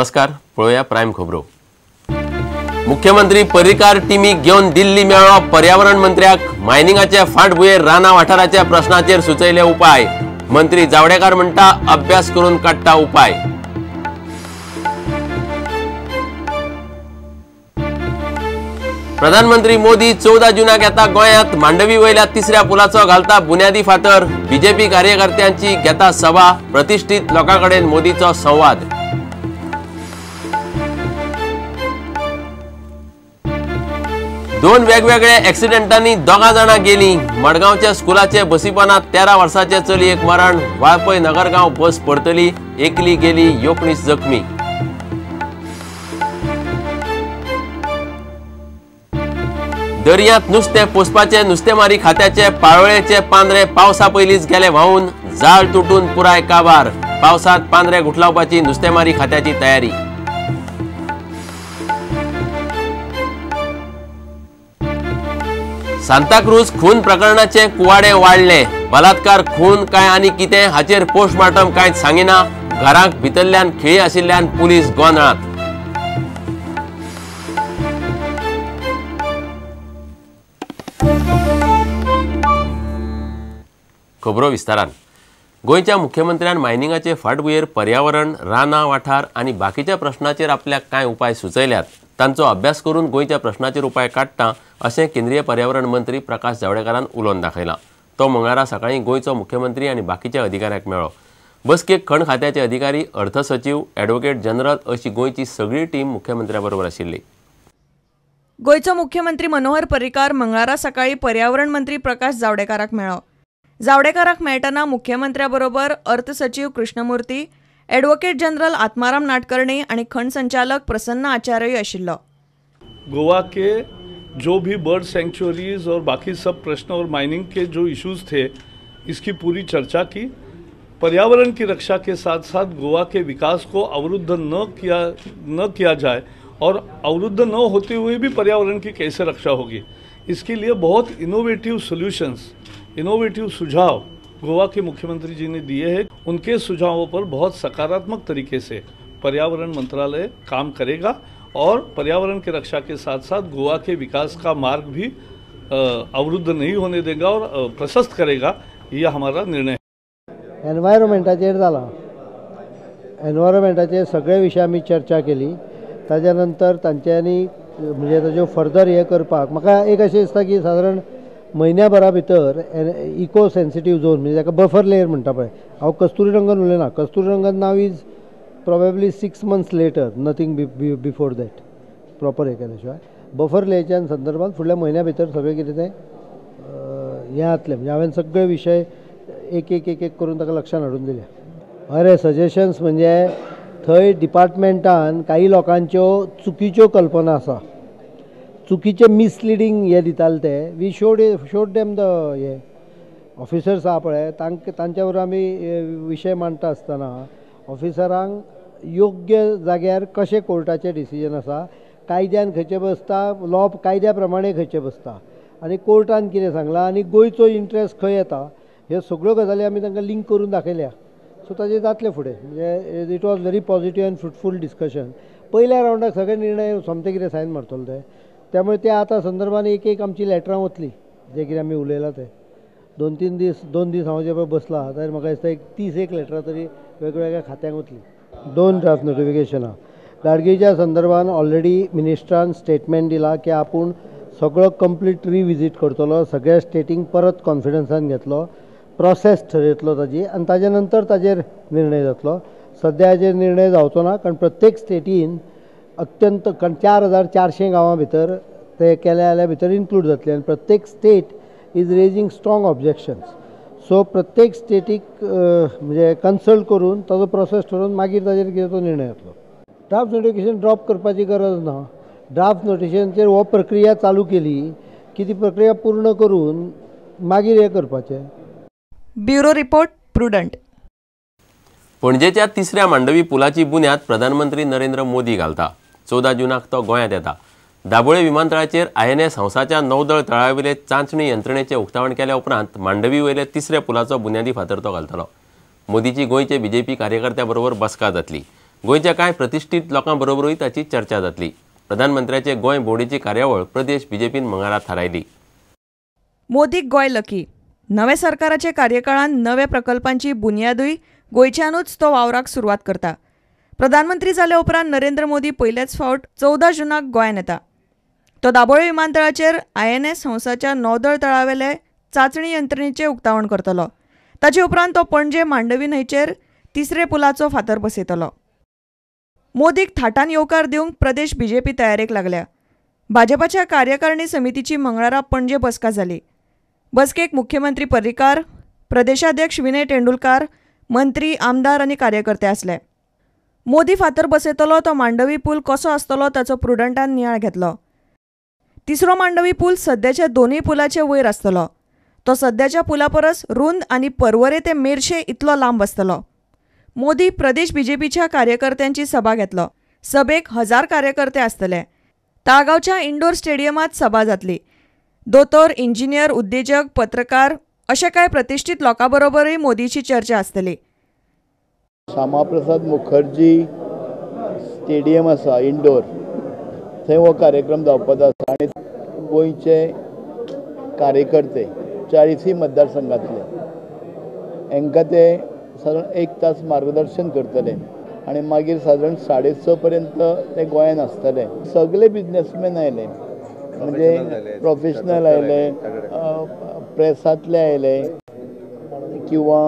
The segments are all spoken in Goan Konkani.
नमस्कार, पळोवया प्रायम खबरो। मुख्यमंत्री पर्रीकार टिमीक घेवन दिल्ली मेळ्ळो पर्यावरण मंत्र्याक। मायनिंगाचे फाटभुंयेर रानां वाठाराच्या प्रश्नाचेर सुचयले उपाय। मंत्री जावडेकर म्हणटा अभ्यास करून काडटा उपाय। प्रधानमंत्री मोदी 14 जूनाक येता गोंयांत। मांडवी वयल्या तिसऱ्या पुलाचो घालता बुन्यादी फातर। बीजेपी कार्यकर्त्यांची घेता सभा। प्रतिष्ठित लोकां कडेन मोदीचो संवाद। दोन वेगवेगळ्या एक्सिडेंटांनी 2 जाणां गेलीं। मडगांवच्या स्कुलाचे बसीपणांत 13 वर्साचे चलयेक मरण। वाळपय नगरगांव बस परतली, एकली गेली, 19 जखमी। दर्यांत नुस्तें पोसपाचे नुस्तेमारी खात्याचे पाळोळेचे पांदरे पावसा पयलींच गेले व्हांवून। जाळ तुटून पुराय काबार। पावसांत पांदरे गुठलावपाची नुस्तेमारी खात्याची तयारी। सांताक्रूज खून प्रकरणाचे कुवाडे वाडले। बलात्कार, खून काय आनी कितें हाचेर पोस्टमार्टम कांयच सांगिना। घराक भितरल्यान खिळी आशिल्ल्यान पुलीस गोंदळांत। खबरो विस्तारान। गोंयच्या मुख्यमंत्र्यान मायनिंगाचे फाटभुंयेर पर्यावरण, रानां वाठार आनी बाकीच्या प्रश्नाचेर आपल्याक कांय उपाय सुचयल्यात। तांचो अभ्यास करून गोंयच्या प्रश्नाचेर उपाय काडटा अशें केंद्रीय पर्यावरण मंत्री प्रकाश जावडेकरान उलोवन दाखयलां। तो मंगळारा सकाळीं गोंयचो मुख्यमंत्री आनी बाकीच्या अधिकाऱ्यांक मेळ्ळो। बसकेक खण खात्याचे अधिकारी, अर्थ सचीव, ॲडव्होकेट जनरल अशी गोंयची सगळी टीम मुख्यमंत्र्या बरोबर आशिल्ली। गोंयचो मुख्यमंत्री मनोहर पर्रीकार मंगळारा सकाळीं पर्यावरण मंत्री प्रकाश जावडेकराक मेळ्ळो। जावडेकराक मेळटना मुख्यमंत्र्या बरोबर अर्थ सचीव कृष्णमूर्ती, एडवोकेट जनरल आत्माराम नाडकर्णी आणि खण संचालक प्रसन्न आचार्य आशिल्लो। गोवा के जो भी बर्ड सेंचुरीज और बाकी सब प्रश्न और माइनिंग के जो इश्यूज थे, इसकी पूरी चर्चा की। पर्यावरण की रक्षा के साथ साथ गोवा के विकास को अवरुद्ध न किया जाए और अवरुद्ध न होते हुए भी पर्यावरण की कैसे रक्षा होगी, इसके लिए बहुत इनोवेटिव सॉल्यूशंस, इनोवेटिव सुझाव गोवा के मुख्यमंत्री जी ने दिए हैं। उनके सुझावों पर बहुत सकारात्मक तरीके से पर्यावरण मंत्रालय काम करेगा और पर्यावरण की रक्षा के साथ साथ गोवा के विकास का मार्ग भी अवरुद्ध नहीं होने देगा और प्रशस्त करेगा, यह हमारा निर्णय है। एनवायरमेंटाचेर जाला, एनवायरमेंटाचेर सगळे विशय आमी चर्चा केली। ताज्या नंतर तांच्यांनी म्हणजे ताज्यो फर्दर हें करपाक म्हाका एक अशें दिसता की सादारण म्हयन्या भरा भितर इको सेन्सिटीव झोन म्हणजे ताका बफर लेयर म्हणटा पळय, हांव कस्तुरी रंगन उलयना, Kasturi Rangan now is probably 6 months later, nothing before that proper हें केल्या शिवाय बफर लेयरच्या संदर्भात फुडल्या म्हयन्या भितर सगळें कितें तें हें जातलें। म्हणजे हांवें सगळे विशय एक एक एक एक करून ताका लक्षान हाडून दिले। अरे सजेशन्स म्हणजे थंय डिपार्टमेंटान काही लोकांच्यो चुकीच्यो कल्पना आसा, चुकीचे मिसलिडींग हे दिताले ते we showed them the hey officers आहा पळय तांकां तांच्या बरोबर आमी विशय मांडटा आसतना ऑफिसरांक योग्य जाग्यार कशें कोर्टाचें डिसिजन आसा, कायद्यान खंयचें बसता, लॉ कायद्या प्रमाणे खंयचें बसता आनी कोर्टान कितें सांगलां आनी गोंयचो इंट्रस्ट खंय येता, ह्यो सगळ्यो गजाली आमी तांकां लिंक करून दाखयल्या। सो ताजें जातलें फुडें। म्हणजे it was very positive and fruitful discussion. पयल्या रावंडाक सगळे निर्णय सोमते कितें सायन मारतले ते, त्यामुळे ते आतां संदर्भान एक एक आमची लेटरां वतली जें कितें आमी उलयलां तें। 2-3 दीस 2 दीस हांव जे पळय बसला जाल्यार म्हाका दिसता एक 30 लेटरां तरी वेगवेगळ्या खात्यांक वतली। 2 ड्राफ्ट नोटिफिकेशनां गाडगीच्या संदर्भान ऑलरेडी मिनिस्टरान स्टेटमेंट दिला की आपूण सगळो कंप्लीट रिविजीट करतलो, सगळ्या स्टेटींक परत कॉन्फिडन्सान घेतलो, प्रोसेस ठरयतलो ताजी आनी ताजे नंतर ताजेर निर्णय जातलो। सद्या हाजेर निर्णय जावचो ना कारण प्रत्येक स्टेटीन अत्यंत कारण 4400 गांवां भितर ते केले जाल्यार भितर इन्क्लूड जातले आनी प्रत्येक state is raising strong objections. So प्रत्येक स्टेटीक म्हणजे कन्सल्ट करून ताजो प्रोसेस ठरोवन मागीर ताजेर कितें तो निर्णय जातलो। ड्राफ्ट नोटिफिकेशन ड्रॉप करपाची गरज ना। ड्राफ्ट नोटिफिकेशनाचेर हो प्रक्रिया चालू केली की ती प्रक्रिया पूर्ण करून मागीर हें करपाचें। Bureau report, Prudent. पणजेच्या तिसऱ्या मांडवी पुलाची बुन्याद प्रधानमंत्री नरेंद्र मोदी घालता। 14 जूनाक तो गोंयांत येता। दाबोळे विमानतळाचेर INS हंसाच्या नौदळ तळावेले चांचणी यंत्रणेचें उक्तावण केल्या उपरांत मांडवी वयले तिसऱ्या पुलाचो बुन्यादी फातर तो घालतलो। मोदीची गोंयचे बीजेपी कार्यकर्त्या बरोबर बसका जातली। गोंयच्या कांय प्रतिश्ठीत लोकां बरोबरूय ताची चर्चा जातली. प्रधानमंत्र्याचे गोंय भोंवडेची कार्यावळ प्रदेश बीजेपीन मंगळारा थारायली. मोदीक गोंय लकी. नव्या सरकाराच्या कार्यकाळांत नव्या प्रकल्पांची बुन्यादूय गोंयच्यानूच तो वावराक सुरवात करता. प्रधानमंत्री जाल्या उपरांत नरेंद्र मोदी पयलेच फावट 14 जूनाक गोंयांत येता. तो दाबोळे विमानतळाचेर INS हंसाच्या नौदळ तळावेले चांचणी यंत्रणेचें उक्तावण करतलो. ताचे उपरांत तो पणजे मांडवी न्हंयचेर तिसरे पुलाचो फातर बसयतलो. मोदीक थाटान येवकार दिवंक प्रदेश बीजेपी तयारेक लागल्या. भाजपाच्या कार्यकारिणी समितीची मंगळारा पणजे बसका जाली. बसकेक मुख्यमंत्री पर्रीकार, प्रदेशाध्यक्ष विनय तेंडुलकार, मंत्री, आमदार आनी कार्यकर्ते आसले. मोदी फातर बसयतलो तो मांडवी पूल कसो आसतलो ताचो प्रुडंटान नियाळ घेतलो. तिसरो मांडवी पूल सद्याच्या दोनूय पुलाचे वयर आसतलो. तो सद्याच्या पुला परस रुंद आनी पर्वरे ते मेरशे इतलो लांब आसतलो. मोदी प्रदेश बीजेपीच्या कार्यकर्त्यांची सभा घेतलो. सभेक 1000 कार्यकर्ते आसतले. ताळगांवच्या इंडोर स्टेडियमांत सभा जातली. दोतोर, इंजिनियर, उद्देजक, पत्रकार अशे कांय प्रतिश्ठीत लोकां बरोबरूय मोदीची चर्चा आसतली. श्यामाप्रसाद मुखर्जी स्टेडियम आसा इंडोर, थंय हो कार्यक्रम जावपाचो आसा आनी गोंयचे कार्यकर्ते 40 मतदारसंघातले हांकां ते सादारण 1 तास मार्गदर्शन करतले आनी मागीर सादारण 6:30 पर्यंत ते गोंयांत आसतले. सगळे बिजनेसमॅन आयले, म्हणजे प्रोफेशनल आयले, प्रेसांतले आयले किंवा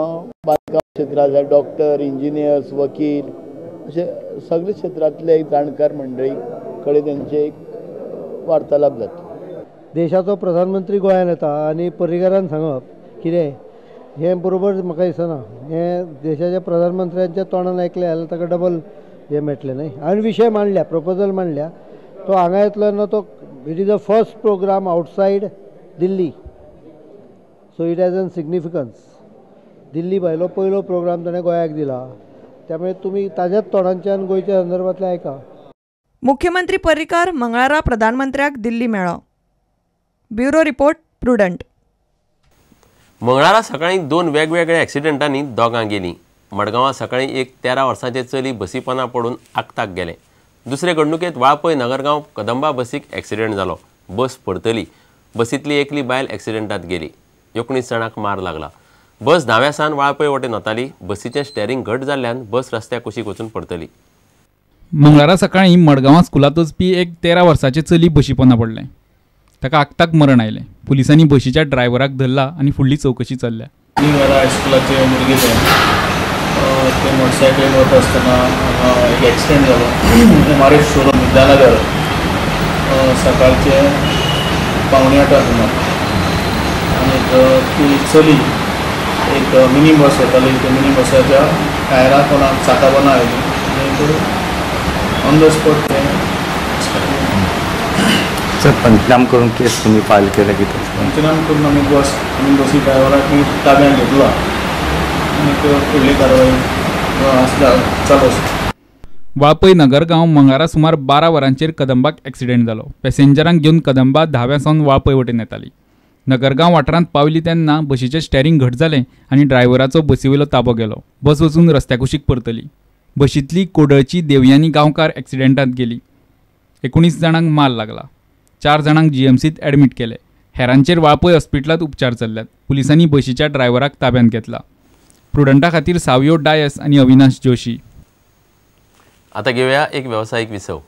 बांदकाम क्षेत्रांतले डॉक्टर, इंजिनियर्स, वकील अशे सगळे क्षेत्रांतले जाणकार मंडळी कडेन तेंचे एक वार्तालाप जाता. देशाचो प्रधानमंत्री गोंयांत येता आनी पर्रीकारान सांगप कितें हें बरोबर म्हाका दिसना. हें देशाच्या प्रधानमंत्र्यांच्या तोंडान आयकलें जाल्यार ताका डबल हें मेळटलें न्हय. हांवें विशय मांडल्या, प्रपोजल मांडल्या, तो हांगा येतलो तेन्ना तो it is a first programme outside Delhi, so it has an significance. Delhi भायलो पयलो प्रोग्राम ताणें गोंयाक दिला, त्यामुळे तुमी ताज्याच तोंडांच्यान गोंयच्या संदर्भांतलें आयका. मुख्यमंत्री पर्रीकार मंगळारा प्रधानमंत्र्याक दिल्ली मेळ्ळो. Bureau report, Prudent. मंगळारा सकाळी 2 वेगवेगळ्या एक्सिडेंटांनी दोगां गेलीं. मडगांवां सकाळी एक 13 वर्सांचे चली बसीपना पडून आक्ताक गेलें. दुसरे घडणुकेंत वाळपय नगरगांव कदंबा बसीक एक्सिडेंट जालो. बस परतली. बसींतली एकली बायल एक्सिडेंटांत गेली. 19 जाणांक मार लागला. बस धाव्या सान वाळपय वटेन वताली. बसीचें स्टेरींग घट जाल्ल्यान बस रस्त्या कुशीक वचून पडतली. मंगळारा सकाळी मडगांवां स्कुलांत वचपी एक 13 वर्सांचें चली बशीपोना पडलें. ताका आक्ताक मरण आयलें. पुलिसांनी बशीच्या ड्रायव्हराक धरला आनी फुडली चवकशी चल्ल्या. हायस्कुलाचे भुरगें ते मोटरसायकलीन वता आसतना एक एक्सिडेंट जालो. MRF showroom Vidyanagar, सकाळचे 7:45 सुमार. आनी ती चली एक मिनी बस येताली, त्या मिनी बसाच्या टायरा कोणाक चाका पोंदा आयली आनी ऑन the spot ते. सर, पंचनाम करून केस तुमी फायल केल्या कितें? पंचनाम करून आमी बसी ड्रायव्हराक ताब्यांत घेतला आनी फुडली कारवाय चालू आसा. वाळपय नगरगांव मंगळारा सुमार 12 वरांचेर कदंबाक एक्सिडेंट जालो. पॅसेंजरांक घेवन कदंबा धाव्या सावन वाळपय वटेन येताली. नगरगांव वाठारांत पावली तेन्ना बशीचें स्टेरींग घट जालें आनी ड्रायव्हराचो बसी वयलो ताबो गेलो. बस वचून रस्त्या कुशीक परतली. बशींतली कोडळची देवयानी गांवकार एक्सिडेंटांत गेली. 19 जाणांक मार लागला. 4 जाणांक GMCत ॲडमीट केले. हेरांचेर वाळपय हॉस्पिटलांत उपचार चल्ल्यात. पुलिसांनी बशीच्या ड्रायव्हराक ताब्यांत घेतला. प्रुडंटा खातीर सावियो डायस आनी अविनाश जोशी. आता घेऊया एक व्यावसायिक विसव.